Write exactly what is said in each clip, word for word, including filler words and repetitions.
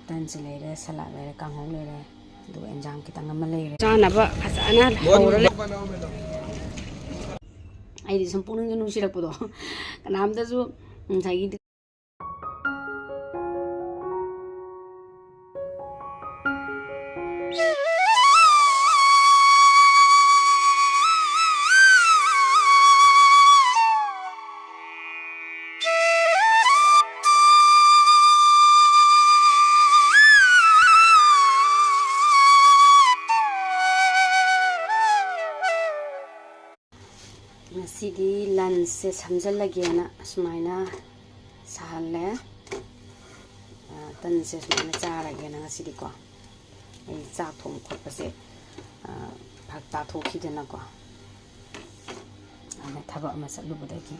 ꯇꯟꯁꯦ ꯂꯩꯔꯦ, ꯁꯂꯥꯗ ꯂꯩꯔꯦ, ꯀꯥꯡꯍꯧ ꯂꯩꯔꯦ, ꯑꯗꯨꯒ ꯑꯦꯟꯖꯥꯡ ꯈꯤꯇꯪ ꯑꯃ ꯂꯩꯔꯦ꯫ ꯆꯥꯅꯕ ꯐꯖꯅ ꯍꯧꯔ ꯂꯩ꯫ ꯑꯩꯗꯤ ꯁꯨꯝ ꯄꯨꯛꯅꯤꯡꯗ ꯅꯨꯡꯁꯤꯔꯛꯄꯗꯣ, ꯀꯅꯥꯝꯇꯁꯨ ꯉꯁꯥꯏꯒꯤ ꯉꯁꯤꯗꯤ ꯂꯟꯁꯁꯦ ꯁꯝꯖꯜꯂꯒꯦꯅ ꯁꯨꯃꯥꯏꯅ ꯁꯥꯍꯜꯂꯦ꯫ ꯑ, ꯇꯟꯁꯦ ꯁꯨꯃꯥꯏꯅ ꯆꯥꯔꯒꯦꯅ ꯉꯁꯤꯗꯤꯀꯣ꯫ ꯑꯩ ꯆꯥꯛ ꯊꯣꯡꯕ ꯈꯣꯠꯄꯁꯦ, ꯑ, ꯐꯔꯛ ꯇꯥꯊꯣꯛꯈꯤꯗꯅꯀꯣ꯫ ꯑꯗ ꯊꯕꯛ ꯑꯃ ꯆꯠꯂꯨꯕꯗꯒꯤ꯫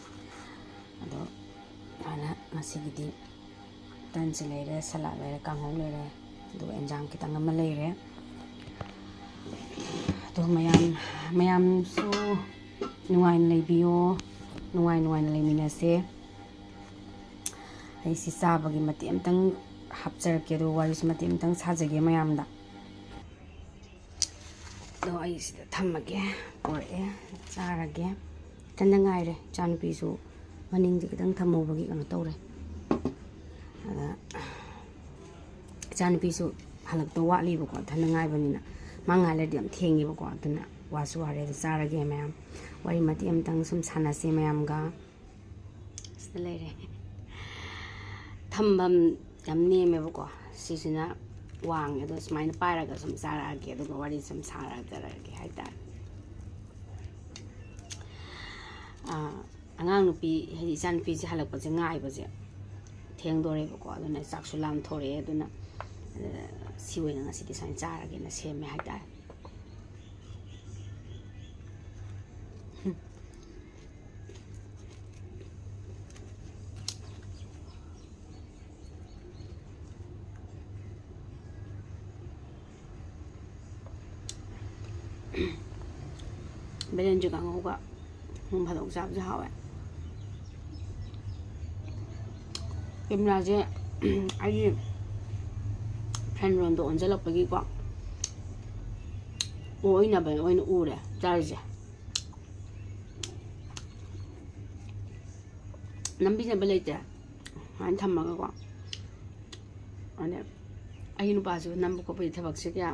ꯑꯗꯣ ꯁꯨꯃꯥꯏꯅ ꯉꯁꯤꯒꯤꯗꯤ ꯇꯟꯁꯦ ꯂꯩꯔꯦ, ꯁꯂꯥꯗ ꯂꯩꯔꯦ, ꯀꯥꯡꯍꯧ ꯂꯩꯔꯦ, ꯑꯗꯨꯒ ꯑꯦꯟꯖꯥꯡ ꯈꯤꯇꯪ ꯑꯃ ꯂꯩꯔꯦ꯫ ꯑꯗꯣ ꯃꯌꯥꯝ, ꯃꯌꯥꯝꯁꯨ ꯅꯨꯡꯉꯥꯏꯅ ꯂꯩꯕꯤꯌꯣ, ꯅꯨꯡꯉꯥꯏ ꯅꯨꯡꯉꯥꯏꯅ ꯂꯩꯃꯤꯟꯅꯁꯦ꯫ ꯑꯩ ꯁꯤ ꯆꯥꯕꯒꯤ ꯃꯇꯦꯛ ꯑꯃꯇꯪ ꯍꯥꯞꯆꯔꯛꯀꯦ, ꯑꯗꯨꯒ ꯋꯥꯔꯤꯁꯨ ꯃꯇꯦꯛ ꯑꯃꯇꯪ ꯁꯥꯖꯒꯦ ꯃꯌꯥꯝꯗ꯫ ꯑꯗꯣ ꯑꯩ ꯁꯤꯗ ꯊꯝꯃꯒꯦ, ꯄꯨꯔꯛꯑꯦ, ꯆꯥꯔꯒꯦ꯫ ꯏꯊꯟꯗ ꯉꯥꯏꯔꯦ, ꯏꯆꯥꯅꯨꯄꯤꯁꯨ ꯃꯅꯤꯡꯗ ꯈꯤꯇꯪ ꯊꯝꯍꯧꯕꯒꯤ ꯀꯩꯅꯣ ꯇꯧꯔꯦ꯫ ꯑꯗ ꯏꯆꯥꯅꯨꯄꯤꯁꯨ ꯍꯜꯂꯛꯇꯧ ꯋꯥꯠꯂꯤꯕꯀꯣ, ꯏꯊꯟꯗ ꯉꯥꯏꯕꯅꯤꯅ꯫ ꯃꯥ ꯉꯥꯏ ꯂꯩꯔꯗꯤ ꯌꯥꯝ ꯊꯦꯡꯉꯦꯕꯀꯣ, ꯑꯗꯨꯅ ꯋꯥꯁꯨ ꯋꯥꯔꯦ꯫ ꯑꯗꯨ ꯆꯥꯔꯒꯦ ꯃꯌꯥꯝ, ꯋꯥꯔꯤ ꯃꯇꯦꯛ ꯑꯃꯇꯪ ꯁꯨꯝ ꯁꯥꯟꯅꯁꯦ ꯃꯌꯥꯝꯒ꯫ ꯁꯤꯗ ꯂꯩꯔꯦ꯫ ꯊꯝꯐꯝ ꯌꯥꯝ ꯅꯦꯝꯃꯦꯕꯀꯣ, ꯁꯤꯁꯤꯅ ꯋꯥꯡꯉꯦ꯫ ꯑꯗꯣ ꯁꯨꯃꯥꯏꯅ ꯄꯥꯏꯔꯒ ꯁꯨꯝ ꯆꯥꯔꯛꯑꯒꯦ, ꯑꯗꯨꯒ ꯋꯥꯔꯤ ꯁꯨꯝ ꯁꯥꯔꯛꯑꯒꯦ ꯍꯥꯏꯇꯥꯔꯦ꯫ ꯑꯥ, ꯑꯉꯥꯡ ꯅꯨꯄꯤ, ꯍꯥꯏꯗꯤ ꯏꯆꯥꯅꯨꯄꯤꯁꯦ ꯍꯜꯂꯛꯄꯁꯦ ꯉꯥꯏꯕꯁꯦ ꯊꯦꯡꯗꯣꯔꯦꯕꯀꯣ, ꯑꯗꯨꯅ ꯆꯥꯛꯁꯨ ꯂꯥꯝꯊꯣꯔꯛꯑꯦ꯫ ꯑꯗꯨꯅ, ꯑ, ꯁꯤ ꯑꯣꯏꯅ ꯉꯁꯤꯗꯤ ꯁꯨꯃꯥꯏꯅ ꯆꯥꯔꯒꯦꯅ ꯁꯦꯝꯃꯦ ꯍꯥꯏꯇꯥꯔꯦ꯫ ꯕꯦꯂꯦꯟꯗ꯭ꯔꯤ ꯀꯥꯡꯍꯧꯒ ꯅꯣꯡ ꯐꯥꯗꯣꯛ ꯆꯥꯕꯁꯦ ꯍꯥꯎꯋꯦ꯫ ꯀꯦꯃꯦꯔꯥꯁꯦ ꯑꯩꯒꯤ ꯐ꯭ꯔꯟ ꯔꯣꯝꯗ ꯑꯣꯟꯁꯤꯜꯂꯛꯄꯒꯤꯀꯣ ꯑꯣꯏꯅꯕ ꯑꯣꯏꯅ ꯎꯔꯦ ꯆꯥꯔꯤꯁꯦ꯫ ꯅꯝꯕꯤꯅꯕ ꯂꯩꯇꯦ ꯁꯨꯃꯥꯏꯅ ꯊꯝꯃꯒꯀꯣ꯫ ꯑꯗ ꯑꯩ ꯅꯨꯄꯥꯁꯨ ꯅꯝꯕ ꯈꯣꯠꯄꯒꯤ ꯊꯕꯛꯁꯦ ꯀꯌꯥ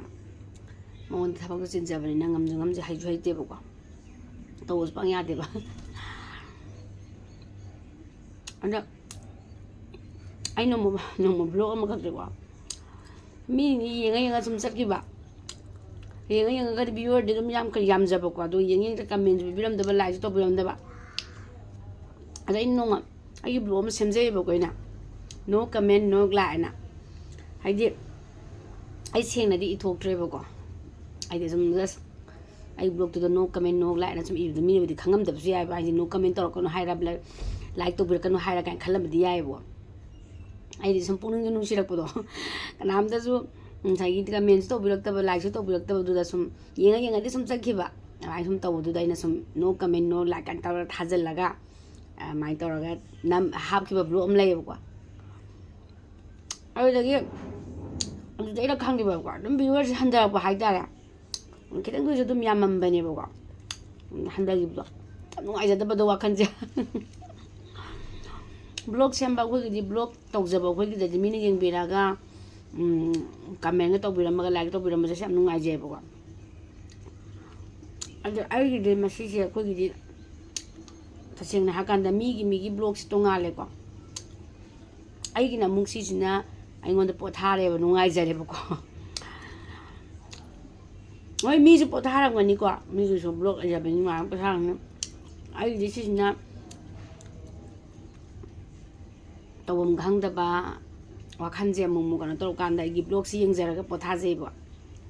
ꯃꯉꯣꯟꯗ ꯊꯕꯛꯇꯣ ꯆꯤꯟꯖꯕꯅꯤꯅ ꯉꯝꯁꯨ ꯉꯝꯁꯦ ꯍꯩꯁꯨ ꯍꯩꯇꯦꯕꯀꯣ꯫ ꯇꯧꯕꯁꯨ ꯄꯪ ꯌꯥꯗꯦꯕ꯫ ꯑꯗ ꯑꯩ ꯅꯣꯡꯃ ꯅꯣꯡꯃ ꯕ꯭ꯂꯣꯛ ꯑꯃꯈꯛꯇꯀꯣ ꯃꯤꯅꯤ ꯌꯦꯡꯉ ꯌꯦꯡꯉ ꯁꯨꯝ ꯆꯠꯈꯤꯕ꯫ ꯌꯦꯡꯉ ꯌꯦꯡꯉꯒꯗꯤ ꯚ꯭ꯌꯨꯋꯔꯗꯤ ꯑꯗꯨꯝ ꯌꯥꯝ ꯀ- ꯌꯥꯝꯖꯕꯀꯣ꯫ ꯑꯗꯣ ꯌꯦꯡ ꯌꯦꯡꯗ ꯀꯃꯦꯟꯁꯨ ꯄꯤꯕꯤꯔꯝꯗꯕ, ꯂꯥꯏꯛꯁꯨ ꯇꯧꯕꯤꯔꯝꯗꯕ꯫ ꯑꯗ ꯑꯩ ꯅꯣꯡꯃ ꯑꯩꯒꯤ ꯕ꯭ꯂꯣꯛ ꯑꯃ ꯁꯦꯝꯖꯩꯌꯦꯕꯀꯣ ꯑꯩꯅ, "No comment, no like" ꯍꯥꯏꯅ꯫ ꯍꯥꯏꯗꯤ ꯑꯩ ꯁꯦꯡꯅꯗꯤ ꯏꯊꯣꯛꯇ꯭ꯔꯦꯕꯀꯣ꯫ ꯑꯩꯗꯤ ꯁꯨꯝ just ꯑꯩ ꯕ꯭ꯂꯣꯛꯇꯨꯗ "No comment, no like" ꯍꯥꯏꯅ ꯁꯨꯝ ꯏꯕꯗ ꯃꯤꯅꯕꯨꯗꯤ ꯈꯪꯉꯝꯗꯕꯁꯨ ꯌꯥꯏꯕ꯫ ꯍꯥꯏꯗꯤ "No comment ꯇꯧꯔꯛꯀꯅꯨ" ꯍꯥꯏꯔ, "Like ꯇꯧꯕꯤꯔꯛꯀꯅꯨ" ꯍꯥꯏꯔ ꯀꯥꯏꯅ ꯈꯜꯂꯝꯕꯗꯤ ꯌꯥꯏꯌꯦꯕꯀꯣ꯫ ꯑꯩꯗꯤ ꯁꯨꯝ ꯄꯨꯛꯅꯤꯡꯗ ꯅꯨꯡꯁꯤꯔꯛꯄꯗꯣ꯫ ꯀꯅꯥꯝꯇꯁꯨ ꯉꯁꯥꯏꯒꯤ ꯀꯃꯦꯟꯁꯨ ꯇꯧꯕꯤꯔꯛꯇꯕ, ꯂꯥꯏꯛꯁꯨ ꯇꯧꯕꯤꯔꯛꯇꯕꯗꯨꯗ ꯁꯨꯝ ꯌꯦꯡꯉ ꯌꯦꯡꯉꯗꯤ ꯁꯨꯝ ꯆꯠꯈꯤꯕ꯫ ꯑꯗꯨꯃꯥꯏꯅ ꯁꯨꯝ ꯇꯧꯕꯗꯨꯗ ꯑꯩꯅ ꯁꯨꯝ "No comment, no like" ꯀꯥꯏꯅ ꯇꯧꯔꯒ ꯊꯥꯖꯤꯜꯂꯒ, ꯑꯗꯨꯃꯥꯏꯅ ꯇꯧꯔꯒ ꯅꯝ ꯍꯥꯞꯈꯤꯕ ꯕ꯭ꯂꯣꯛ ꯑꯃ ꯂꯩꯌꯦꯕꯀꯣ꯫ ꯑꯗꯨꯗꯒꯤ ꯑꯗꯨꯗ ꯑꯩꯅ ꯈꯪꯈꯤꯕꯀꯣ, ꯑꯗꯨꯝ ꯚ꯭ꯌꯨꯋꯔꯁꯦ ꯍꯟꯊꯔꯛꯄ ꯍꯥꯏꯇꯥꯔꯦ꯫ ꯈꯤꯇꯪꯗ ꯑꯣꯏꯁꯨ ꯑꯗꯨꯝ ꯌꯥꯝꯃꯝꯕꯅꯦꯕꯀꯣ꯫ ꯍꯟꯊꯈꯤꯕꯗꯣ ꯌꯥꯝ ꯅꯨꯡꯉꯥꯏꯖꯗꯕꯗꯣ ꯋꯥꯈꯜꯁꯦ꯫ ꯕ꯭ꯂꯣꯛ ꯁꯦꯝꯕ ꯑꯩꯈꯣꯏꯒꯤꯗꯤ, ꯕ꯭ꯂꯣꯛ ꯇꯧꯖꯕ ꯑꯩꯈꯣꯏꯒꯤꯗꯗꯤ ꯃꯤꯅ ꯌꯦꯡꯕꯤꯔꯒ ꯀꯃꯦꯟꯒ ꯇꯧꯕꯤꯔꯝꯃꯒ, ꯂꯥꯏꯛ ꯇꯧꯕꯤꯔꯝꯕꯁꯦ ꯌꯥꯝ ꯅꯨꯡꯉꯥꯏꯖꯩꯕꯀꯣ꯫ ꯑꯗꯣ ꯑꯩꯒꯤꯗꯤ ꯃꯁꯤꯁꯦ, ꯑꯩꯈꯣꯏꯒꯤꯗꯤ ꯇꯁꯦꯡꯅ ꯍꯥꯏꯔꯀꯥꯟꯗ ꯃꯤꯒꯤ ꯃꯤꯒꯤ ꯕ꯭ꯂꯣꯛꯁꯦ ꯇꯣꯡꯉꯥꯜꯂꯦꯀꯣ꯫ ꯑꯩꯒꯤꯅ ꯑꯃꯨꯛ ꯁꯤꯁꯤꯅ ꯑꯩꯉꯣꯟꯗ ꯄꯣꯊꯥꯔꯦꯕ, ꯅꯨꯡꯉꯥꯏꯖꯔꯦꯕꯀꯣ꯫ ꯍꯣꯏ, ꯃꯤꯁꯨ ꯄꯣꯊꯥꯔꯝꯒꯅꯤꯀꯣ, ꯃꯤꯒꯤꯁꯨ ꯕ꯭ꯂꯣꯛ ꯂꯩꯖꯕꯅꯤ, ꯃꯌꯥꯝ ꯄꯣꯊꯥꯔꯝꯒꯅꯤ꯫ ꯑꯩꯒꯤꯗꯤ ꯁꯤꯁꯤꯅ ꯇꯧꯐꯝ ꯈꯪꯗꯕ ꯋꯥꯈꯜꯁꯦ ꯑꯃꯨꯛ ꯑꯃꯨꯛ ꯀꯩꯅꯣ ꯇꯧꯔꯀꯥꯟꯗ ꯑꯩꯒꯤ ꯕ꯭ꯂꯣꯛꯁꯤ ꯌꯦꯡꯖꯔꯒ ꯄꯣꯊꯥꯖꯩꯕ꯫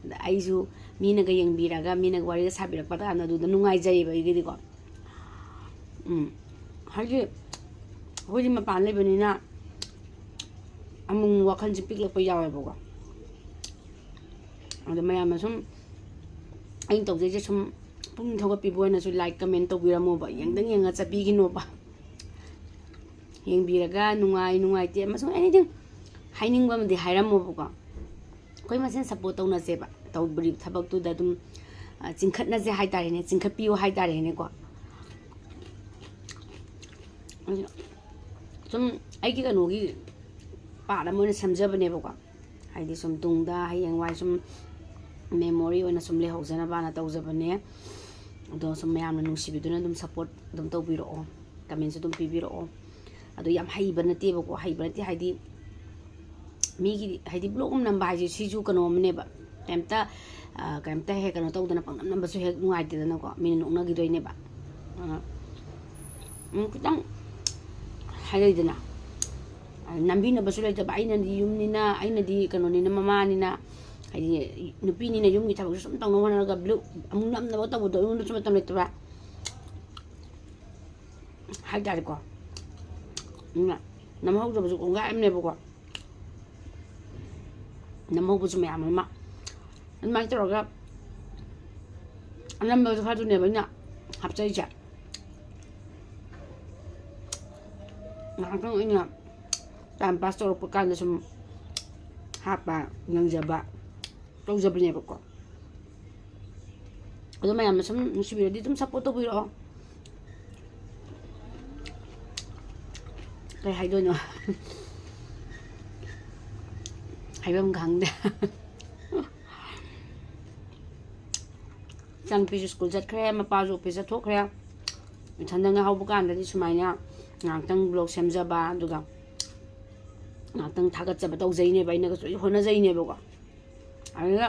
ꯑꯗ ꯑꯩꯁꯨ ꯃꯤꯅꯒ ꯌꯦꯡꯕꯤꯔꯒ, ꯃꯤꯅꯒ ꯋꯥꯔꯤꯒ ꯁꯥꯕꯤꯔꯛꯄ ꯀꯥꯟꯗ ꯑꯗꯨꯗ ꯅꯨꯡꯉꯥꯏꯖꯩꯌꯦꯕ ꯑꯩꯒꯤꯗꯤꯀꯣ꯫ ꯎꯝ, ꯍꯥꯏꯗꯤ ꯑꯩꯈꯣꯏꯗꯤ ꯃꯄꯥꯟ ꯂꯩꯕꯅꯤꯅ ꯑꯃꯨꯛ ꯑꯃꯨꯛ ꯋꯥꯈꯜꯁꯦ ꯄꯤꯛꯂꯛꯄ ꯌꯥꯎꯋꯦꯕꯀꯣ꯫ ꯑꯗꯣ ꯃꯌꯥꯝꯅ ꯁꯨꯝ, ꯑꯩꯅ ꯇꯧꯖꯩꯁꯦ ꯁꯨꯝ ꯄꯨꯛꯅꯤꯡ ꯊꯧꯒꯠꯄꯤꯕ ꯑꯣꯏꯅꯁꯨ ꯂꯥꯏꯛ, ꯀꯃꯦꯟ ꯇꯧꯕꯤꯔꯝꯃꯣꯕ, ꯌꯦꯡꯗꯪ ꯌꯦꯡꯉ ꯆꯠꯄꯤꯈꯤꯅꯣꯕ꯫ ꯌꯦꯡꯕꯤꯔꯒ ꯅꯨꯡꯉꯥꯏ ꯅꯨꯡꯉꯥꯏꯇꯦ ꯑꯃꯁꯨꯡ ꯑꯦꯅꯤꯊꯤꯡ ꯍꯥꯏꯅꯤꯡꯕ ꯑꯃꯗꯤ ꯍꯥꯏꯔꯝꯃꯣꯕꯀꯣ꯫ ꯑꯩꯈꯣꯏ ꯃꯁꯦꯟ ꯁꯞꯄꯣꯔꯠ ꯇꯧꯅꯁꯦꯕ, ꯇꯧꯔꯤꯕ ꯊꯕꯛꯇꯨꯗ ꯑꯗꯨꯝ, ꯑ, ꯆꯤꯡꯈꯠꯅꯁꯦ ꯍꯥꯏꯇꯥꯔꯦꯅꯦ, ꯆꯤꯡꯈꯠꯄꯤꯌꯨ ꯍꯥꯏꯇꯥꯔꯦꯅꯦꯀꯣ꯫ ꯑꯗꯨ ꯁꯨꯝ ꯑꯩꯒꯤ ꯀꯩꯅꯣꯒꯤ ꯄꯥꯔꯠ ꯑꯃ ꯑꯣꯏꯅ ꯁꯦꯝꯖꯕꯅꯦꯕꯀꯣ, ꯍꯥꯏꯗꯤ ꯁꯨꯝ ꯇꯨꯡꯗ ꯍꯌꯦꯡꯋꯥꯏ ꯁꯨꯝ ꯃꯦꯃꯣꯔꯤ ꯑꯣꯏꯅ ꯁꯨꯝ ꯂꯩꯍꯧꯖꯅꯕꯅ ꯇꯧꯖꯕꯅꯦ꯫ ꯑꯗꯣ ꯁꯨꯝ ꯃꯌꯥꯝꯅ ꯅꯨꯡꯁꯤꯕꯤꯗꯨꯅ ꯑꯗꯨꯝ ꯁꯞꯄꯣꯔꯠ ꯑꯗꯨꯝ ꯇꯧꯕꯤꯔꯛꯑꯣ, ꯀꯃꯦꯟꯁꯨ ꯑꯗꯨꯝ ꯄꯤꯕꯤꯔꯛꯑꯣ꯫ ꯑꯗꯣ ꯌꯥꯝ ꯍꯩꯕ ꯅꯠꯇꯦꯕꯀꯣ, ꯍꯩꯕ ꯅꯠꯇꯦ ꯍꯥꯏꯗꯤ ꯃꯤꯒꯤ ꯍꯥꯏꯗꯤ ꯕ꯭ꯂꯣꯛ ꯑꯃ ꯅꯝꯕ ꯍꯥꯏꯁꯦ ꯁꯤꯁꯨ ꯀꯩꯅꯣ ꯑꯃꯅꯦꯕ, ꯀꯩꯝꯇ, ꯑ, ꯀꯩꯝꯇ ꯍꯦꯛ ꯀꯩꯅꯣ ꯇꯧꯗꯅ ꯄꯪꯅꯝ ꯅꯝꯕꯁꯨ ꯍꯦꯛ ꯅꯨꯡꯉꯥꯏꯇꯦꯗꯅꯀꯣ, ꯃꯤꯅ ꯅꯣꯛꯅꯈꯤꯗꯣꯏꯅꯦꯕ꯫ ꯑ, ꯎꯝ, ꯈꯤꯇꯪ ꯍꯥꯏꯔꯛꯏꯗꯅ, ꯑ, ꯅꯝꯕꯤꯅꯕꯁꯨ ꯂꯩꯇꯕ, ꯑꯩꯅꯗꯤ ꯌꯨꯝꯅꯤꯅ, ꯑꯩꯅꯗꯤ ꯀꯩꯅꯣꯅꯤꯅ, ꯃꯃꯥꯅꯤꯅ, ꯍꯥꯏꯗꯤ ꯅꯨꯄꯤꯅꯤꯅ ꯌꯨꯝꯒꯤ ꯊꯕꯛꯁꯨ ꯁꯨꯝ ꯇꯧꯅꯕ ꯍꯣꯠꯅꯔꯒ ꯕ꯭ꯂꯣꯛ ꯑꯃꯨꯛ ꯅꯝꯅꯕ ꯇꯧꯕꯗꯣ ꯑꯩꯉꯣꯟꯗꯁꯨ ꯃꯇꯝ ꯂꯩꯇꯕ ꯍꯥꯏꯇꯥꯔꯦꯀꯣ꯫ ꯑꯗꯨꯅ ꯅꯝꯍꯧꯗꯕꯁꯨ ꯀꯣꯡꯒꯥꯏ ꯑꯃꯅꯦꯕꯀꯣ꯫ ꯅꯝꯍꯧꯕꯁꯨ ꯃꯌꯥꯝ ꯑꯃ꯫ ꯑꯗꯨꯃꯥꯏꯅ ꯇꯧꯔꯒ ꯑꯅꯝꯕꯁꯨ ꯈꯔꯗꯨꯅꯦꯕ ꯑꯩꯅ ꯍꯥꯞꯆꯔꯤꯁꯦ꯫ ꯉꯥꯏꯍꯥꯛꯇꯪ ꯑꯩꯅ ꯇꯥꯏꯝ ꯄꯥꯁ ꯇꯧꯔꯛꯄ ꯀꯥꯟꯗ ꯁꯨꯝ ꯍꯥꯞꯄ, ꯌꯦꯡꯖꯕ, ꯇꯧꯖꯕꯅꯦꯕꯀꯣ꯫ ꯑꯗꯣ ꯃꯌꯥꯝꯅ ꯁꯨꯝ ꯅꯨꯡꯁꯤꯕꯤꯔꯗꯤ ꯑꯗꯨꯝ ꯁꯞꯄꯣꯔꯠ ꯇꯧꯕꯤꯔꯛꯑꯣ꯫ ꯀꯩ ꯍꯥꯏꯗꯣꯏꯅꯣ? ꯍꯥꯏꯐꯝ ꯈꯪꯗꯦ꯫ ꯏꯆꯥꯅꯨꯄꯤꯁꯨ ꯁ꯭ꯀꯨꯜ ꯆꯠꯈ꯭ꯔꯦ, ꯃꯄꯥꯁꯨ ꯑꯣꯐꯤꯁ ꯆꯠꯊꯣꯛꯈ꯭ꯔꯦ꯫ ꯏꯊꯟꯗ ꯉꯥꯏꯍꯧꯕ ꯀꯥꯟꯗꯗꯤ ꯁꯨꯃꯥꯏꯅ ꯉꯥꯏꯍꯥꯛꯇꯪ ꯕ꯭ꯂꯣꯛ ꯁꯦꯝꯖꯕ, ꯑꯗꯨꯒ ꯉꯥꯏꯍꯥꯛꯇꯪ ꯊꯥꯒꯠꯆꯕ ꯇꯧꯖꯩꯅꯦꯕ, ꯑꯩꯅ ꯀꯩꯁꯨ ꯍꯣꯠꯅꯖꯩꯅꯦꯕꯀꯣ꯫ ꯑꯗꯨꯅ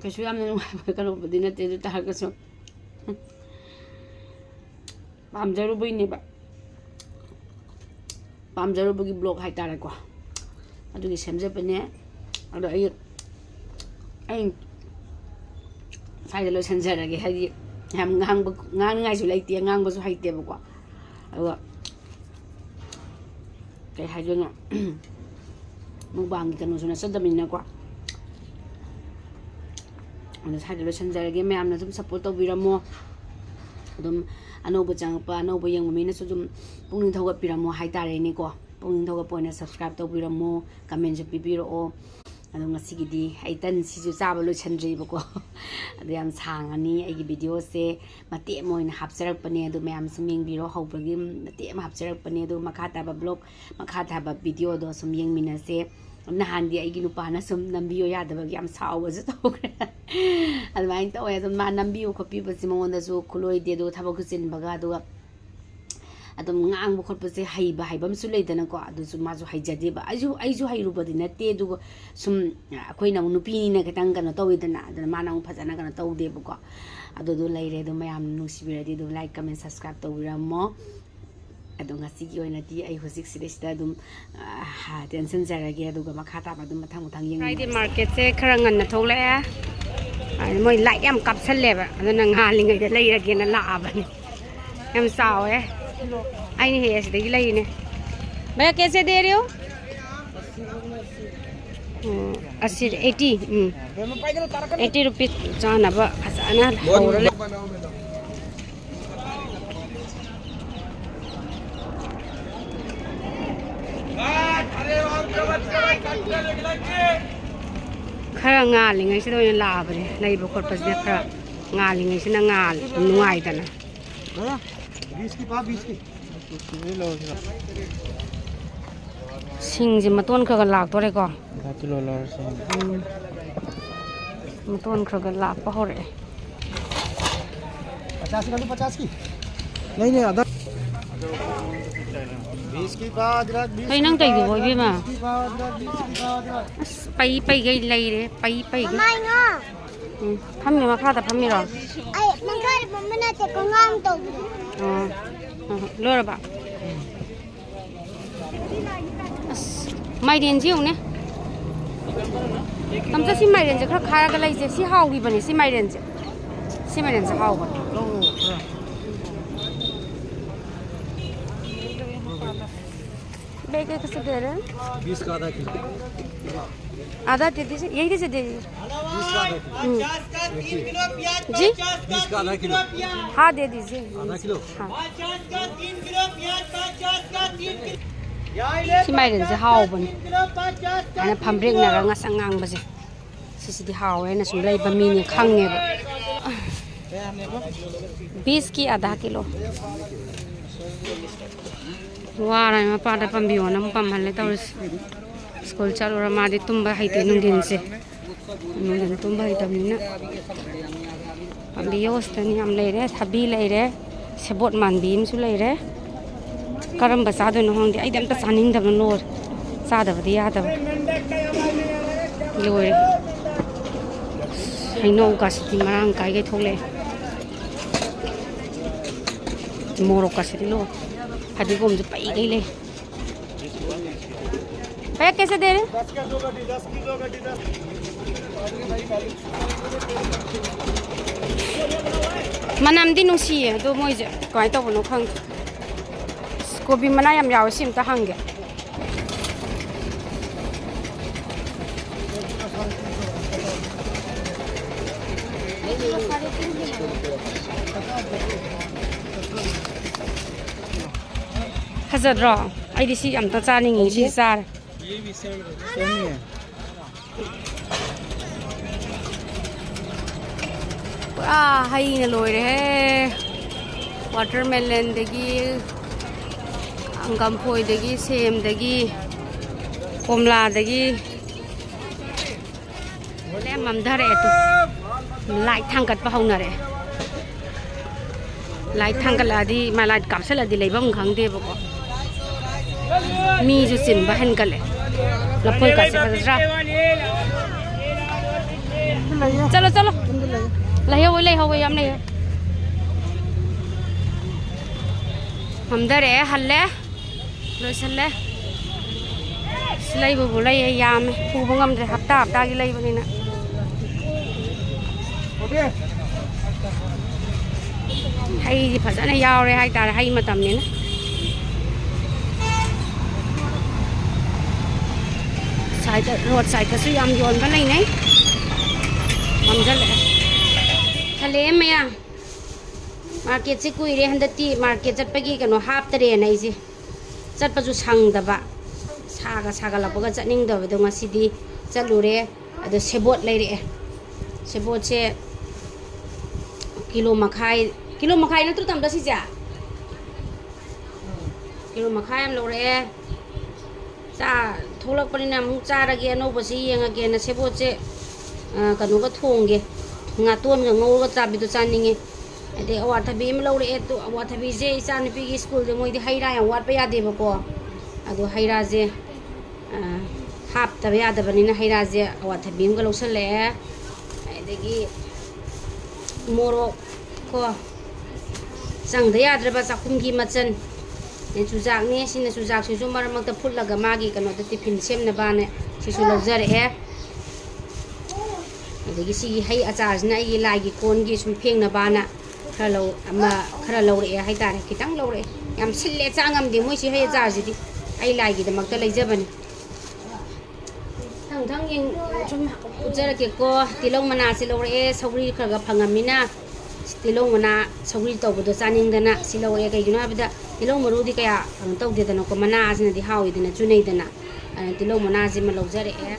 ꯀꯩꯁꯨ ꯌꯥꯝꯅ ꯅꯨꯡꯉꯥꯏꯕ ꯀꯩꯅꯣꯕꯨꯗꯤ ꯅꯠꯇꯦ, ꯑꯗꯨ ꯇꯥꯔꯒꯁꯨ ꯄꯥꯝꯖꯔꯨꯕꯩꯅꯦꯕ, ꯄꯥꯝꯖꯔꯨꯕꯒꯤ ꯕ꯭ꯂꯣꯛ ꯍꯥꯏꯇꯥꯔꯦꯀꯣ, ꯑꯗꯨꯒꯤ ꯁꯦꯝꯖꯕꯅꯦ꯫ ꯑꯗꯣ ꯑꯩ, ꯑꯩ ꯁ꯭ꯋꯥꯏꯗ ꯂꯣꯏꯁꯤꯟꯖꯔꯒꯦ, ꯍꯥꯏꯗꯤ ꯌꯥꯝ ꯉꯥꯡꯕ, ꯉꯥꯡꯅꯤꯡꯉꯥꯏꯁꯨ ꯂꯩꯇꯦ, ꯉꯥꯡꯕꯁꯨ ꯍꯩꯇꯦꯕꯀꯣ꯫ ꯑꯗꯨꯒ ꯀꯩ ꯍꯥꯏꯗꯣꯏꯅꯣ, ꯃꯨꯛꯕꯥꯡꯒꯤ ꯀꯩꯅꯣꯁꯨ ꯅꯠꯆꯗꯕꯅꯤꯅꯀꯣ꯫ ꯑꯗꯣ ꯁ꯭ꯋꯥꯏꯗ ꯂꯣꯏꯁꯤꯟꯖꯔꯒꯦ, ꯃꯌꯥꯝꯅ ꯑꯗꯨꯝ ꯁꯞꯄꯣꯔꯠ ꯇꯧꯕꯤꯔꯝꯃꯣ꯫ ꯑꯗꯨꯝ ꯑꯅꯧꯕ ꯆꯪꯉꯛꯄ, ꯑꯅꯧꯕ ꯌꯦꯡꯕ ꯃꯤꯅꯁꯨ ꯑꯗꯨꯝ ꯄꯨꯛꯅꯤꯡ ꯊꯧꯒꯠꯄꯤꯔꯝꯃꯣ ꯍꯥꯏꯇꯥꯔꯦꯅꯦꯀꯣ꯫ ꯄꯨꯛꯅꯤꯡ ꯊꯧꯒꯠꯄ ꯑꯣꯏꯅ subscribe ꯇꯧꯕꯤꯔꯝꯃꯣ, commentꯁꯨ ꯄꯤꯕꯤꯔꯛꯑꯣ꯫ ꯑꯗꯣ ꯉꯁꯤꯒꯤꯗꯤ ꯑꯩ ꯇꯟꯁꯤꯁꯨ ꯆꯥꯕ ꯂꯣꯏꯁꯟꯗ꯭ꯔꯤꯕꯀꯣ꯫ ꯑꯗꯣ ꯌꯥꯝ ꯁꯥꯡꯉꯅꯤ ꯑꯩꯒꯤ videoꯁꯦ, ꯃꯇꯦꯛ ꯑꯃ ꯑꯣꯏꯅ ꯍꯥꯞꯆꯔꯛꯄꯅꯦ꯫ ꯑꯗꯣ ꯃꯌꯥꯝ ꯁꯨꯝ ꯌꯦꯡꯕꯤꯔꯣ, ꯍꯧꯕꯒꯤ ꯃꯇꯦꯛ ꯑꯃ ꯍꯥꯞꯆꯔꯛꯄꯅꯦ꯫ ꯑꯗꯣ ꯃꯈꯥ ꯇꯥꯕ vlog, ꯃꯈꯥ ꯇꯥꯕ videoꯗꯣ ꯁꯨꯝ ꯌꯦꯡꯃꯤꯟꯅꯁꯦ꯫ ꯅꯍꯥꯟꯗꯤ ꯑꯩꯒꯤ ꯅꯨꯄꯥꯅ ꯁꯨꯝ ꯅꯝꯕꯤꯌꯣ ꯌꯥꯗꯕꯒꯤ ꯌꯥꯝ ꯁꯥꯎꯕꯁꯨ ꯇꯧꯈ꯭ꯔꯦ꯫ ꯑꯗꯨꯃꯥꯏꯅ ꯇꯧꯋꯦ꯫ ꯑꯗꯨꯝ ꯃꯥ ꯅꯝꯕꯤꯌꯣ ꯈꯣꯠꯄꯤꯕꯁꯦ ꯃꯉꯣꯟꯗꯁꯨ ꯈꯨꯂꯣꯏꯗꯦ, ꯑꯗꯨꯒ ꯊꯕꯛꯁꯨ ꯆꯤꯟꯕꯒ꯫ ꯑꯗꯨꯒ ꯑꯗꯨꯝ ꯉꯥꯡꯕ ꯈꯣꯠꯄꯁꯦ ꯍꯩꯕ ꯍꯩꯕ ꯑꯃꯁꯨ ꯂꯩꯗꯅꯀꯣ, ꯑꯗꯨꯁꯨ ꯃꯥꯁꯨ ꯍꯩꯖꯗꯦꯕ꯫ ꯑꯩꯁꯨ, ꯑꯩꯁꯨ ꯍꯩꯔꯨꯕꯗꯤ ꯅꯠꯇꯦ, ꯑꯗꯨꯒ ꯁꯨꯝ ꯑꯩꯈꯣꯏꯅ ꯑꯃꯨꯛ ꯅꯨꯄꯤꯅꯤꯅ ꯈꯤꯇꯪ ꯀꯩꯅꯣ ꯇꯧꯋꯤꯗꯅ, ꯑꯗꯨꯅ ꯃꯥꯅ ꯑꯃꯨꯛ ꯐꯖꯅ ꯀꯩꯅꯣ ꯇꯧꯗꯦꯕꯀꯣ꯫ ꯑꯗꯨꯗꯣ ꯂꯩꯔꯦ꯫ ꯑꯗꯨꯝ ꯃꯌꯥꯝ ꯅꯨꯡꯁꯤꯕꯤꯔꯗꯤ ꯑꯗꯨꯝ like, comment, subscribe ꯇꯧꯕꯤꯔꯝꯃꯣ꯫ ꯑꯗꯣ ꯉꯁꯤꯒꯤ ꯑꯣꯏꯅꯗꯤ ꯑꯩ ꯍꯧꯖꯤꯛ ꯁꯤꯗꯩꯁꯤꯗ ꯑꯗꯨꯝ, ꯑꯥ, ꯇꯦꯟꯁꯤꯟꯖꯔꯒꯦ, ꯑꯗꯨꯒ ꯃꯈꯥ ꯇꯥꯕ ꯑꯗꯨꯝ ꯃꯊꯪ ꯃꯊꯪ ꯌꯦꯡꯃꯤꯟꯅꯔꯁꯦ꯫ Friday marketꯁꯦ ꯈꯔ ꯉꯟꯅ ꯊꯣꯛꯂꯛꯑꯦ꯫ ꯑꯗꯨ ꯃꯣꯏ light ꯌꯥꯝ ꯀꯥꯞꯁꯜꯂꯦꯕ, ꯑꯗꯨꯅ ꯉꯥꯜꯂꯤꯉꯩꯗ ꯂꯩꯔꯒꯦꯅ ꯂꯥꯛꯑꯕꯅꯤ꯫ ꯌꯥꯝ ꯆꯥꯎꯋꯦ꯫ ꯑꯩꯅ ꯍꯦꯛ ꯑꯁꯤꯗꯒꯤ ꯂꯩꯔꯤꯅꯦ꯫ भैया, कैसे दे रहे हो? ꯎꯝ, ꯑꯁꯤ eighty, ꯎꯝ꯫ Eighty rupees꯫ ꯆꯥꯅꯕ ꯐꯖꯅ ꯍꯧꯔ ꯂꯩ꯫ ꯈꯔ ꯉꯥꯜꯂꯤꯉꯩꯁꯤꯗ ꯑꯣꯏꯅ ꯂꯥꯛꯑꯕꯅꯦ꯫ ꯂꯩꯕ ꯈꯣꯠꯄꯁꯤꯅ ꯈꯔ ꯉꯥꯜꯂꯤꯉꯩꯁꯤꯅ ꯉꯥꯜ-, ꯅꯨꯡꯉꯥꯏꯗꯅ꯫ ꯕꯤꯁꯀꯤ ꯄꯥ, ꯕꯤꯁꯀꯤ꯫ ꯁꯤꯡꯁꯦ ꯃꯇꯣꯟ ꯈꯔ ꯈꯔ ꯂꯥꯛꯇꯣꯔꯦꯀꯣ꯫ ꯑꯗꯥ ꯀꯤꯂꯣ ꯂꯧꯔꯁꯦ꯫ ꯎꯝ꯫ ꯃꯇꯣꯟ ꯈꯔ ꯈꯔ ꯂꯥꯛꯄ ꯍꯧꯔꯛꯑꯦ꯫ पचास की कर दूं, पचास की? नहीं, नहीं, आधा। बीस की पाव अदरक, बीस ꯀꯩ ꯅꯪ की पाव ꯇꯧꯔꯤꯗꯨꯕꯣ, अदरक, ꯏꯕꯦꯝꯃ? बीस की पाव अदरक, बीस की पाव अदरक। ꯑꯁ, ꯄꯩ ꯄꯩꯒꯩ ꯂꯩꯔꯦ, ꯄꯩ ꯄꯩꯒꯩ꯫ ꯃꯃꯥꯏ ꯉꯥ꯫ ꯎꯝ, ꯐꯝꯃꯤ, ꯃꯈꯥꯗ ꯐꯝꯃꯤꯔꯣ? ꯑꯩ ꯃꯈꯥꯗ ꯐꯝꯕ ꯅꯠꯇꯦ, ꯀꯣꯡꯒꯥꯡ ꯇꯧꯕ꯫ ꯑꯣ, ꯍꯣꯏ, ꯍꯣꯏ, ꯂꯣꯏꯔꯕ? ꯑꯁ, ꯃꯥꯏꯔꯦꯟꯁꯤ ꯌꯦꯡꯉꯨꯅꯦ꯫ ꯇꯝꯆꯥ, ꯁꯤ ꯃꯥꯏꯔꯦꯟꯁꯦ ꯈꯔ ꯈꯥꯔꯒ ꯂꯩꯁꯦ꯫ ꯁꯤ ꯍꯥꯎꯈꯤꯕꯅꯦ, ꯁꯤ ꯃꯥꯏꯔꯦꯟꯁꯦ꯫ ꯁꯤ ꯃꯥꯏꯔꯦꯟꯁꯦ ꯍꯥꯎꯕꯅꯦ꯫ ꯕꯦꯒ ꯀꯩꯁꯨ ꯗꯦꯔꯦ? बीस का आधा किलो। आधा दे दीजिए, यही दे दीजिए। बीस का आधा किलो। हम्म। जी? बीस का आधा किलो। हाँ, दे दीजिए। आधा किलो? हाँ। पचास का तीन किलो प्याज, पचास का तीन किलो। ꯁꯤ ꯃꯥꯏꯔꯦꯟꯁꯦ ꯍꯥꯎꯕꯅꯤ꯫ ꯑꯗꯨꯃꯥꯏꯅ ꯐꯝꯕ꯭ꯔꯦꯛꯅꯔꯒ ꯉꯁꯪ ꯉꯥꯡꯕꯁꯦ꯫ ꯁꯤꯁꯤꯗꯤ ꯍꯥꯎꯋꯦꯅ ꯁꯨꯝ ꯂꯩꯕ ꯃꯤꯅꯤ ꯈꯪꯉꯦꯕ꯫ ꯕꯤꯁꯀꯤ ꯑꯙꯥ ꯀꯤꯂꯣ꯫ ꯋꯥꯔꯦ, ꯃꯄꯥꯗ ꯄꯥꯝꯕꯤꯌꯣꯅ ꯑꯃꯨꯛ ꯄꯥꯝꯍꯜꯂꯦ ꯇꯧꯔꯤꯁꯦ꯫ ꯁ꯭ꯀꯨꯜ ꯆꯠꯂꯨꯔ ꯃꯥꯗꯤ ꯇꯨꯝꯕ ꯍꯩꯇꯦ ꯅꯨꯡꯊꯤꯟꯁꯦ꯫ ꯅꯨꯡꯊꯤꯟ ꯇꯨꯝꯕ ꯍꯩꯇꯕꯅꯤꯅ꯫ ꯄꯥꯝꯕꯤ ꯌꯣꯁꯇꯅꯤ ꯌꯥꯝ ꯂꯩꯔꯦ, ꯊꯕꯤ ꯂꯩꯔꯦ, ꯁꯦꯕꯣꯠ ꯃꯥꯟꯕꯤ ꯑꯃꯁꯨ ꯂꯩꯔꯦ꯫ ꯀꯔꯝꯕ ꯆꯥꯗꯣꯏꯅꯣ ꯈꯪꯗꯦ, ꯑꯩꯗꯤ ꯑꯝꯇ ꯆꯥꯅꯤꯡꯗꯕꯅ ꯂꯣꯏꯔꯦ꯫ ꯆꯥꯗꯕꯗꯤ ꯌꯥꯗꯕ꯫ ꯂꯣꯏꯔꯦ꯫ ꯍꯩꯅꯧꯒꯁꯤꯗꯤ ꯃꯔꯥꯡ ꯀꯥꯏꯒꯩ ꯊꯣꯛꯂꯛꯑꯦ꯫ ꯃꯣꯔꯣꯛꯀꯁꯤꯗꯤ ꯂꯣꯏꯔꯦ꯫ ꯐꯗꯤꯒꯣꯝꯁꯨ ꯄꯩꯒꯩ ꯂꯩ꯫ भैया, कैसे दे रहे हैं? ꯃꯅꯝꯗꯤ ꯅꯨꯡꯁꯤꯌꯦ, ꯑꯗꯣ ꯃꯣꯏꯁꯦ ꯀꯃꯥꯏꯅ ꯇꯧꯕꯅꯣ ꯈꯪꯗꯦ꯫ ꯑꯁ, ꯀꯣꯕꯤ ꯃꯅꯥ ꯌꯥꯝ ꯌꯥꯎꯋꯦ, ꯁꯤ ꯑꯝꯇ ꯍꯪꯒꯦ꯫ ꯐꯖꯗ꯭ꯔꯣ? ꯑꯩꯗꯤ ꯁꯤ ꯑꯝꯇ ꯆꯥꯅꯤꯡꯉꯤ, ꯁꯤ ꯆꯥꯔꯦ꯫ ꯄꯨꯔꯥ ꯍꯩꯅ ꯂꯣꯏꯔꯦꯍꯦ꯫ ꯋꯥꯇꯔꯃꯦꯂꯟꯗꯒꯤ, ꯍꯪꯒꯥꯝꯐꯣꯏꯗꯒꯤ, ꯁꯦꯝꯗꯒꯤ, ꯀꯣꯝꯂꯥꯗꯒꯤ꯫ ꯂꯦꯝ ꯃꯝꯊꯔꯛꯑꯦ ꯇꯨ꯫ ꯂꯥꯏꯠ ꯊꯥꯡꯒꯠꯄ ꯍꯧꯅꯔꯛꯑꯦ꯫ ꯂꯥꯏꯠ ꯊꯥꯡꯒꯠꯂꯛꯑꯗꯤ, ꯃꯥ ꯂꯥꯏꯠ ꯀꯥꯞꯁꯤꯜꯂꯗꯤ ꯂꯩꯐꯝ ꯈꯪꯗꯦꯕꯀꯣ꯫ ꯃꯤꯁꯨ ꯆꯤꯟꯕ ꯍꯦꯟꯒꯠꯂꯦ꯫ ꯂꯐꯣꯏ ꯀꯥꯁꯦ ꯐꯖꯗ꯭ꯔꯥ? ꯆꯠꯂꯣ, ꯆꯠꯂꯣ꯫ ꯂꯩꯍꯧꯋꯦ, ꯂꯩꯍꯧꯋꯦ, ꯌꯥꯝ ꯂꯩꯍꯧꯋꯦ꯫ ꯃꯝꯊꯔꯛꯑꯦ, ꯍꯜꯂꯦ꯫ ꯂꯣꯏꯁꯜꯂꯦ꯫ ꯑꯁ, ꯂꯩꯕꯕꯨ ꯂꯩꯌꯦ, ꯌꯥꯝꯃꯦ꯫ ꯄꯨꯕ ꯉꯝꯗ꯭ꯔꯦ, ꯍꯞꯇꯥ ꯍꯞꯇꯥꯒꯤ ꯂꯩꯕꯅꯤꯅ꯫ ꯍꯩꯗꯤ ꯐꯖꯅ ꯌꯥꯎꯔꯦ ꯍꯥꯏꯇꯥꯔꯦ, ꯍꯩ ꯃꯇꯝꯅꯤꯅ꯫ ꯁꯥꯏꯗ, ꯔꯣꯗ ꯁꯥꯏꯗꯇꯁꯨ ꯌꯥꯝ ꯌꯣꯟꯕ ꯂꯩꯅꯩ꯫ ꯃꯝꯁꯤꯜꯂꯛꯑꯦ꯫ ꯍꯜꯂꯛꯑꯦ ꯃꯌꯥꯝ꯫ ꯃꯥꯔꯀꯦꯠꯁꯦ ꯀꯨꯏꯔꯦ ꯍꯟꯗꯛꯇꯤ, ꯃꯥꯔꯀꯦꯠ ꯆꯠꯄꯒꯤ ꯀꯩꯅꯣ ꯍꯥꯞꯇꯔꯦꯅ ꯑꯩꯁꯦ꯫ ꯆꯠꯄꯁꯨ ꯁꯪꯗꯕ, ꯁꯥꯒ ꯁꯥꯒꯠꯂꯛꯄꯒ ꯆꯠꯅꯤꯡꯗꯕꯗꯣ ꯉꯁꯤꯗꯤ ꯆꯠꯂꯨꯔꯦ꯫ ꯑꯗꯣ ꯁꯦꯕꯣꯠ ꯂꯩꯔꯛꯑꯦ꯫ ꯁꯦꯕꯣꯠꯁꯦ ꯀꯤꯂꯣ ꯃꯈꯥꯏ, ꯀꯤꯂꯣ ꯃꯈꯥꯏ ꯅꯠꯇ꯭ꯔꯣ ꯇꯝꯗ ꯁꯤꯁꯦ? ꯀꯤꯂꯣ ꯃꯈꯥꯏ ꯑꯃ ꯂꯧꯔꯛꯑꯦ꯫ ꯆꯥ ꯊꯣꯛꯂꯛꯄꯅꯤꯅ ꯑꯃꯨꯛ ꯆꯥꯔꯒꯦ, ꯑꯅꯧꯕꯁꯤ ꯌꯦꯡꯉꯒꯦꯅ ꯁꯦꯕꯣꯠꯁꯦ, ꯑ, ꯀꯩꯅꯣꯒ ꯊꯣꯡꯒꯦ, ꯉꯥꯇꯣꯟꯒ ꯉꯧꯔꯒ ꯆꯥꯕꯤꯗꯣ ꯆꯥꯅꯤꯡꯉꯦ꯫ ꯑꯗꯩ ꯑꯋꯥꯊꯕꯤ ꯑꯃ ꯂꯧꯔꯛꯑꯦ꯫ ꯑꯗꯣ ꯑꯋꯥꯊꯕꯤꯁꯦ ꯏꯆꯥꯅꯨꯄꯤꯒꯤ ꯁ꯭ꯀꯨꯜꯗ ꯃꯣꯏꯗꯤ ꯍꯩ ꯔꯥ ꯌꯥꯝ ꯋꯥꯠꯄ ꯌꯥꯗꯦꯕꯀꯣ꯫ ꯑꯗꯣ ꯍꯩ ꯔꯥꯁꯦ, ꯑ, ꯍꯥꯞꯇꯕ ꯌꯥꯗꯕꯅꯤꯅ ꯍꯩ ꯔꯥꯁꯦ ꯑꯋꯥꯊꯕꯤ ꯑꯃꯒ ꯂꯧꯁꯜꯂꯛꯑꯦ꯫ ꯑꯗꯒꯤ ꯃꯣꯔꯣꯛ ꯀꯣ, ꯆꯪꯗ ꯌꯥꯗ꯭ꯔꯕ ꯆꯥꯛꯈꯨꯝꯒꯤ ꯃꯆꯜ꯫ ꯑꯗꯩ ꯆꯨꯖꯥꯛꯅꯦ, ꯁꯤꯅ ꯆꯨꯖꯥꯛꯁꯤꯁꯨ ꯃꯔꯛ ꯃꯔꯛꯇ ꯐꯨꯠꯂꯒ ꯃꯥꯒꯤ ꯀꯩꯅꯣꯗ ꯇꯤꯐꯤꯟ ꯁꯦꯝꯅꯕꯅ ꯁꯤꯁꯨ ꯂꯧꯖꯔꯛꯑꯦ꯫ ꯑꯗꯒꯤ ꯁꯤꯒꯤ ꯍꯩ ꯑꯆꯥꯔꯁꯤꯅ ꯑꯩꯒꯤ ꯂꯥꯏꯒꯤ ꯀꯣꯟꯒꯤ ꯁꯨꯝ ꯐꯦꯡꯅꯕꯅ ꯈꯔ ꯂꯧ-, ꯑꯃ ꯈꯔ ꯂꯧꯔꯛꯑꯦ ꯍꯥꯏꯇꯥꯔꯦ, ꯈꯤꯇꯪ ꯂꯧꯔꯛꯑꯦ꯫ ꯌꯥꯝ ꯁꯤꯜꯂꯦ, ꯆꯥ ꯉꯝꯗꯦ ꯃꯣꯏꯁꯤ ꯍꯩ ꯑꯆꯥꯔꯁꯤꯗꯤ꯫ ꯑꯩ ꯂꯥꯏꯒꯤꯗꯃꯛꯇ ꯂꯩꯖꯕꯅꯤ꯫ ꯃꯊꯪ ꯃꯊꯪ ꯌꯦꯡ-, ꯁꯨꯝ ꯎꯠꯆꯔꯛꯀꯦꯀꯣ꯫ ꯇꯤꯜꯍꯧ ꯃꯅꯥꯁꯦ ꯂꯧꯔꯛꯑꯦ, ꯁꯧꯒ꯭ꯔꯤ ꯈꯔ ꯈꯔ ꯐꯪꯉꯝꯃꯤꯅ ꯇꯤꯜꯍꯧ ꯃꯅꯥ ꯁꯧꯒ꯭ꯔꯤ ꯇꯧꯕꯗꯣ ꯆꯥꯅꯤꯡꯗꯅ ꯁꯤ ꯂꯧꯔꯛꯑꯦ꯫ ꯀꯩꯒꯤꯅꯣ ꯍꯥꯏꯕꯗ ꯇꯤꯜꯍꯧ ꯃꯔꯨꯗꯤ ꯀꯌꯥ ꯀꯩꯅꯣ ꯇꯧꯗꯦꯗꯅꯀꯣ, ꯃꯅꯥꯁꯤꯅꯗꯤ ꯍꯥꯎꯏꯗꯅ, ꯆꯨꯅꯩꯗꯅ꯫ ꯑꯗꯨꯅ ꯇꯤꯜꯍꯧ ꯃꯅꯥꯁꯤꯃ ꯂꯧꯖꯔꯛꯑꯦ꯫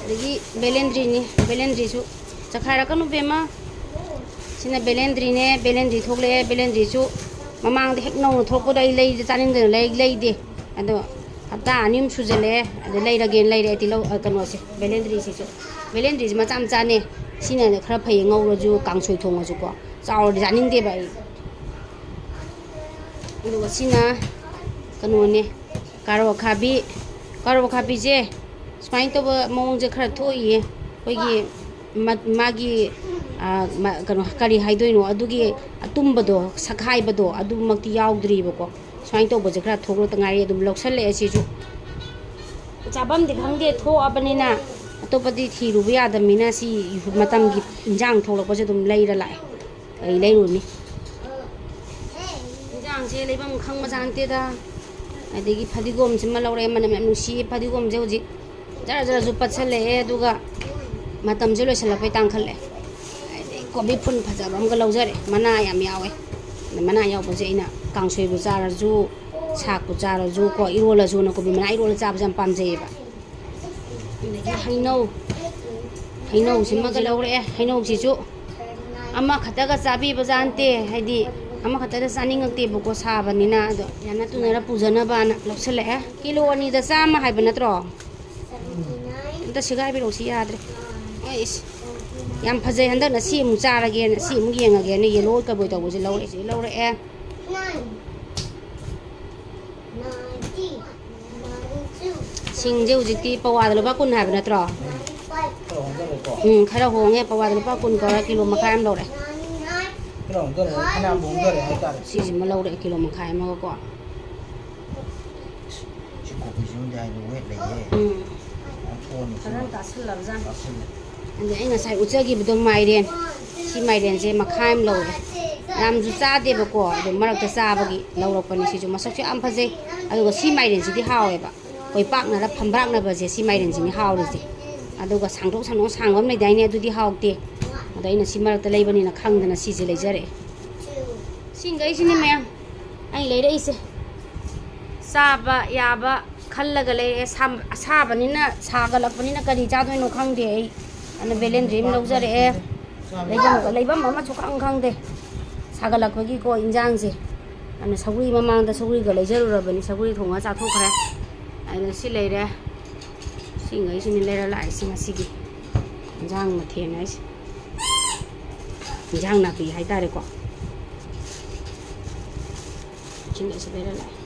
ꯑꯗꯒꯤ ꯕꯦꯂꯦꯟꯗ꯭ꯔꯤꯅꯤ, ꯕꯦꯂꯦꯟꯗ꯭ꯔꯤꯁꯨ ꯆꯈꯥꯏꯔꯛꯀꯅꯨ ꯕꯦꯝꯃ꯫ ꯁꯤꯅ ꯕꯦꯂꯦꯟꯗ꯭ꯔꯤꯅꯦ, ꯕꯦꯂꯦꯟꯗ꯭ꯔꯤ ꯊꯣꯛꯂꯛꯑꯦ꯫ ꯕꯦꯂꯦꯟꯗ꯭ꯔꯤꯁꯨ ꯃꯃꯥꯡꯗ ꯍꯦꯛ ꯅꯧꯅ ꯊꯣꯛꯄꯗ ꯑꯩ ꯂꯩꯗ ꯆꯥꯅꯤꯡꯗꯅ ꯂꯩ-, ꯂꯩꯗꯦ꯫ ꯑꯗꯣ ꯍꯞꯇꯥ ꯑꯅꯤ ꯑꯍꯨꯝ ꯁꯨꯖꯜꯂꯛꯑꯦ, ꯑꯗ ꯂꯩꯔꯒꯦꯅ ꯂꯩꯔꯦ꯫ ꯇꯤꯜꯍꯧ, ꯑ, ꯀꯩꯅꯣꯁꯦ, ꯕꯦꯂꯦꯟꯗ꯭ꯔꯤꯁꯤꯁꯨ꯫ ꯕꯦꯂꯦꯟꯗ꯭ꯔꯤꯁꯦ ꯃꯆꯥ ꯃꯆꯥꯅꯦ꯫ ꯁꯤꯅ ꯈꯔ ꯐꯩꯌꯦ, ꯉꯧꯔꯁꯨ ꯀꯥꯡꯁꯣꯏ ꯊꯣꯡꯉꯁꯨꯀꯣ꯫ ꯆꯥꯎꯔꯗꯤ ꯆꯥꯅꯤꯡꯗꯦꯕ ꯑꯩ꯫ ꯑꯗꯨꯒ ꯁꯤꯅ ꯀꯩꯅꯣꯅꯦ, ꯀꯥꯔꯣꯠ ꯑꯈꯥꯕꯤ꯫ ꯀꯥꯔꯣꯠ ꯑꯈꯥꯕꯤꯁꯦ ꯁꯨꯃꯥꯏꯅ ꯇꯧꯕ ꯃꯑꯣꯡꯁꯦ ꯈꯔ ꯊꯣꯛꯏꯌꯦ꯫ ꯑꯩꯈꯣꯏꯒꯤ ꯃ-, ꯃꯥꯒꯤ, ꯑ, ꯃ-, ꯀꯩꯅꯣ, ꯀꯔꯤ ꯍꯥꯏꯗꯣꯏꯅꯣ, ꯑꯗꯨꯒꯤ ꯑꯇꯨꯝꯕꯗꯣ, ꯁꯛꯈꯥꯏꯕꯗꯣ, ꯑꯗꯨꯃꯛꯇꯤ ꯌꯥꯎꯗ꯭ꯔꯤꯕꯀꯣ꯫ ꯁꯨꯃꯥꯏꯅ ꯇꯧꯕꯁꯦ ꯈꯔ ꯊꯣꯛꯂꯛꯇ ꯉꯥꯏꯔꯤ꯫ ꯑꯗꯨꯝ ꯂꯧꯁꯜꯂꯛꯑꯦ ꯁꯤꯁꯨ꯫ ꯆꯥꯐꯝꯗꯤ ꯈꯪꯗꯦ, ꯊꯣꯛꯑꯕꯅꯤꯅ ꯑꯇꯣꯞꯄꯗꯤ ꯊꯤꯔꯨꯕ ꯌꯥꯗꯕꯅꯤꯅ ꯁꯤ ꯃꯇꯝꯒꯤ ꯏꯟꯖꯥꯡ ꯊꯣꯛꯂꯛꯄꯁꯦ ꯑꯗꯨꯝ ꯂꯩꯔ ꯂꯥꯛꯑꯦ꯫ ꯀꯔꯤ ꯂꯩꯔꯨꯅꯤ? ꯏꯟꯖꯥꯡꯁꯦ ꯂꯩꯐꯝ ꯈꯪꯕꯖꯥꯠ ꯅꯠꯇꯦꯗ꯫ ꯑꯗꯒꯤ ꯐꯗꯤꯒꯣꯝꯁꯤꯃ ꯂꯧꯔꯛꯑꯦ, ꯃꯅꯝ ꯌꯥꯝ ꯅꯨꯡꯁꯤꯌꯦ꯫ ꯐꯗꯤꯒꯣꯝꯁꯦ ꯍꯧꯖꯤꯛ ꯖꯔ ꯖꯔꯁꯨ ꯄꯠꯁꯜꯂꯛꯑꯦ, ꯑꯗꯨꯒ ꯃꯇꯝꯁꯦ ꯂꯣꯏꯁꯤꯜꯂꯛꯄꯩ ꯇꯥꯡꯈꯠꯂꯛꯑꯦ꯫ ꯑꯗꯩ ꯀꯣꯕꯤ ꯐꯨꯜ ꯐꯖꯕ ꯑꯃꯒ ꯂꯧꯖꯔꯦ, ꯃꯅꯥ ꯌꯥꯝ ꯌꯥꯎꯋꯦ꯫ ꯑꯗ ꯃꯅꯥ ꯌꯥꯎꯕꯁꯦ ꯑꯩꯅ ꯀꯥꯡꯁꯣꯏꯕꯨ ꯆꯥꯔꯁꯨ, ꯁꯥꯛꯄꯨ ꯆꯥꯔꯁꯨ ꯀꯣ, ꯏꯔꯣꯜꯂꯁꯨꯅ ꯀꯣꯕꯤ ꯃꯅꯥ ꯏꯔꯣꯜꯂ ꯆꯥꯕꯁꯦ ꯌꯥꯝ ꯄꯥꯝꯖꯩꯌꯦꯕ꯫ ꯑꯗꯒꯤ ꯍꯩꯅꯧ, ꯍꯩꯅꯧꯁꯤꯃꯒ ꯂꯧꯔꯛꯑꯦ꯫ ꯍꯩꯅꯧꯁꯤꯁꯨ ꯑꯃꯈꯛꯇꯒ ꯆꯥꯕꯤꯕ ꯖꯥꯠ ꯅꯠꯇꯦ, ꯍꯥꯏꯗꯤ ꯑꯃꯈꯛꯇꯗ ꯆꯥꯅꯤꯡꯉꯛꯇꯦꯕꯀꯣ, ꯁꯥꯕꯅꯤꯅ꯫ ꯑꯗꯣ ꯌꯥꯅ ꯇꯨꯅꯔ ꯄꯨꯖꯅꯕꯅ ꯂꯧꯁꯜꯂꯛꯑꯦ꯫ ꯀꯤꯂꯣ ꯑꯅꯤꯗ ꯆꯥꯝꯃ ꯍꯥꯏꯕ ꯅꯠꯇ꯭ꯔꯣ? ꯑꯝꯇ ꯁꯤꯒꯥꯏꯕꯤꯔꯛꯎꯁꯤ, ꯌꯥꯗ꯭ꯔꯦ꯫ ꯑꯩꯁ, ꯌꯥꯝ ꯐꯖꯩ꯫ ꯍꯟꯗꯛꯅ ꯁꯤ ꯑꯃꯨꯛ ꯆꯥꯔꯒꯦꯅ, ꯁꯤ ꯑꯃꯨꯛ ꯌꯦꯡꯉꯒꯦꯅ ꯌꯦꯜꯂꯣ ꯑꯣꯏ ꯀꯕꯣꯏ ꯇꯧꯕꯁꯦ ꯂꯧꯔꯛꯏꯁꯦ, ꯂꯧꯔꯛꯑꯦ꯫ ꯁꯤꯡꯁꯦ ꯍꯧꯖꯤꯛꯇꯤ ꯄꯋꯥꯗ ꯂꯨꯄꯥ ꯀꯨꯟ ꯍꯥꯏꯕ ꯅꯠꯇ꯭ꯔꯣ? ꯎꯝ, ꯈꯔ ꯍꯣꯡꯉꯦ꯫ ꯄꯋꯥꯗ ꯂꯨꯄꯥ ꯀꯨꯟ ꯀꯧꯔ ꯀꯤꯂꯣ ꯃꯈꯥꯏ ꯑꯃ ꯂꯧꯔꯦ꯫ ꯁꯤꯁꯤꯃ ꯂꯧꯔꯦ, ꯀꯤꯂꯣ ꯃꯈꯥꯏ ꯑꯃꯒꯀꯣ꯫ ꯁꯤ ꯀꯣꯕꯤꯁꯤꯃꯗꯤ ꯍꯥꯏꯗꯤ ꯋꯦꯠ ꯂꯩꯌꯦ꯫ ꯎꯝ꯫ ꯌꯥꯝ ꯊꯣꯠꯅꯤ ꯁꯤꯃ꯫ ꯐꯖꯅ ꯇꯥꯁꯜꯂꯕꯖꯥꯠꯅꯤ꯫ ꯇꯥꯁꯜꯂꯦ꯫ ꯑꯗ ꯑꯩ ꯉꯁꯥꯏ ꯎꯠꯆꯈꯤꯕꯗꯣ ꯃꯥꯏꯔꯦꯟ꯫ ꯁꯤ ꯃꯥꯏꯔꯦꯟꯁꯦ ꯃꯈꯥꯏ ꯑꯃ ꯂꯧꯔꯦ꯫ ꯌꯥꯝꯁꯨ ꯆꯥꯗꯦꯕꯀꯣ, ꯑꯗꯣ ꯃꯔꯛꯇ ꯆꯥꯕꯒꯤ ꯂꯧꯔꯛꯄꯅꯤ꯫ ꯁꯤꯁꯨ ꯃꯁꯛꯁꯨ ꯌꯥꯝ ꯐꯖꯩ꯫ ꯑꯗꯨꯒ ꯁꯤ ꯃꯥꯏꯔꯦꯟꯁꯤꯗꯤ ꯍꯥꯎꯋꯦꯕ꯫ ꯑꯩꯈꯣꯏ ꯄꯥꯛꯅꯔ ꯐꯝꯕꯥꯛꯅꯕꯁꯦ ꯁꯤ ꯃꯥꯏꯔꯦꯟꯁꯤꯅꯤ ꯍꯥꯎꯔꯤꯁꯦ꯫ ꯑꯗꯨꯒ ꯁꯥꯡꯗꯣꯛ ꯁꯥꯡꯗꯣꯛ ꯁꯥꯡꯕ ꯑꯃ ꯂꯩꯗꯥꯏꯅꯦ, ꯑꯗꯨꯗꯤ ꯍꯥꯎꯇꯦ꯫ ꯑꯗꯣ ꯑꯩꯅ ꯁꯤ ꯃꯔꯛꯇ ꯂꯩꯕꯅꯤꯅ ꯈꯪꯗꯅ ꯁꯤꯁꯦ ꯂꯩꯖꯔꯛꯑꯦ꯫ ꯁꯤꯡꯈꯩꯁꯤꯅꯤ ꯃꯌꯥꯝ ꯑꯩ ꯂꯩꯔꯛꯏꯁꯦ꯫ ꯆꯥꯕ ꯌꯥꯕ ꯈꯜꯂꯒ ꯂꯩꯔꯛꯑꯦ꯫ ꯁꯥ-, ꯑꯁꯥꯕꯅꯤꯅ, ꯁꯥꯒꯠꯂꯛꯄꯅꯤꯅ ꯀꯔꯤ ꯆꯥꯗꯣꯏꯅꯣ ꯈꯪꯗꯦ ꯑꯩ꯫ ꯑꯗꯨꯅ ꯕꯦꯂꯦꯟꯗ꯭ꯔꯤ ꯑꯃ ꯂꯧꯖꯔꯛꯑꯦ꯫ ꯂꯩꯐꯝ, ꯂꯩꯐꯝ ꯑꯃ ꯁꯨꯈꯪ ꯈꯪꯗꯦ꯫ ꯁꯥꯒꯠꯂꯛꯄꯒꯤꯀꯣ ꯏꯟꯖꯥꯡꯁꯦ꯫ ꯑꯗꯨꯅ ꯁꯧꯒ꯭ꯔꯤ ꯃꯃꯥꯡꯗ ꯁꯧꯒ꯭ꯔꯤꯒ ꯂꯩꯖꯔꯨꯔꯕꯅꯤ꯫ ꯁꯧꯒ꯭ꯔꯤ ꯊꯣꯡꯉ ꯆꯥꯊꯣꯛꯈ꯭ꯔꯦ꯫ ꯑꯗꯨꯅ ꯁꯤ ꯂꯩꯔꯦ꯫ ꯁꯤꯉꯩꯁꯤꯅꯤ ꯂꯩꯔ ꯂꯥꯛꯏꯁꯦ ꯉꯁꯤꯒꯤ ꯏꯟꯖꯥꯡ ꯃꯊꯦꯜ ꯍꯥꯏꯁꯦ꯫ ꯏꯟꯖꯥꯡ ꯅꯥꯄꯤ ꯍꯥꯏꯇꯥꯔꯦꯀꯣ꯫ ꯁꯤꯉꯩꯁꯤ ꯂꯩꯔ ꯂꯥꯛꯑꯦ꯫